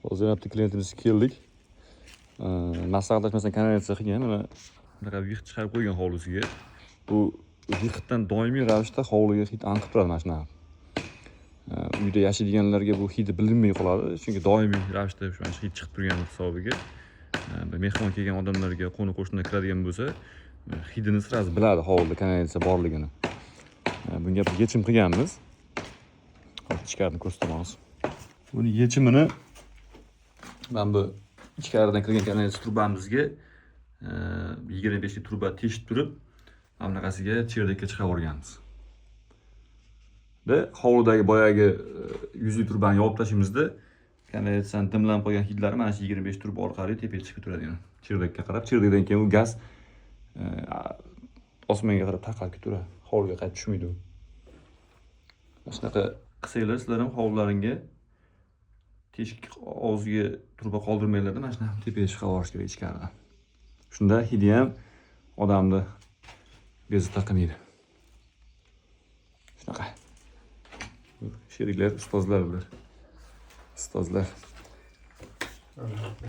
Hozir yana bitta klientimizga keldik. Maslahatlashmasdan kanalizatsiya qilgan, mana bunaqa выход chiqarib qo'ygan hovlisiga. Bu выход dan doimiy ravishda hovliga hid anqib turadi mana shunaqa. Uyda yashaydiganlarga bu hidi bilinmay qoladi, chunki doimiy ravishda mana shu hid chiqib turgani hisobiga bir mehmon kelgan odamlarga, qo'ni qo'shnilar kiradigan bo'lsa, hidini сразу biladi hovlida kanalizatsiya borligini. Bunga bir yechim qilganmiz. Hozir ichkarini ko'rsataman hozir. Buni yechimini mana bu ichkaridan kirgan kanalizatsiya trubamizga 25 lik truba teshib turib, mana bunaqasiga чердак ka chiqarib yuborganmiz. Va hovlidagi boyagi 100 lik trubani yopib tashlaymizda, kanalizatsiyani dimlanib qolgan hidlari mana shu 25 truba orqali tepaga chiqib turadi чердак ka qarab. Чердак dan keyin u gaz osmonga qarab tarqalib ketaveradi, hovliga qaytib tushmaydi u. Mana shunaqa qilsanglar, sizlar ham hovlilaringga teshik og'ziga truba qoldirmanglarda, mana shunaqa tepaga chiqarib yuborish kerak ichkaridan. Shunda hidi ham odamni bezovta qilmaydi. Shunaqa. Sheriklar, ustozlar bular. Ustozlar.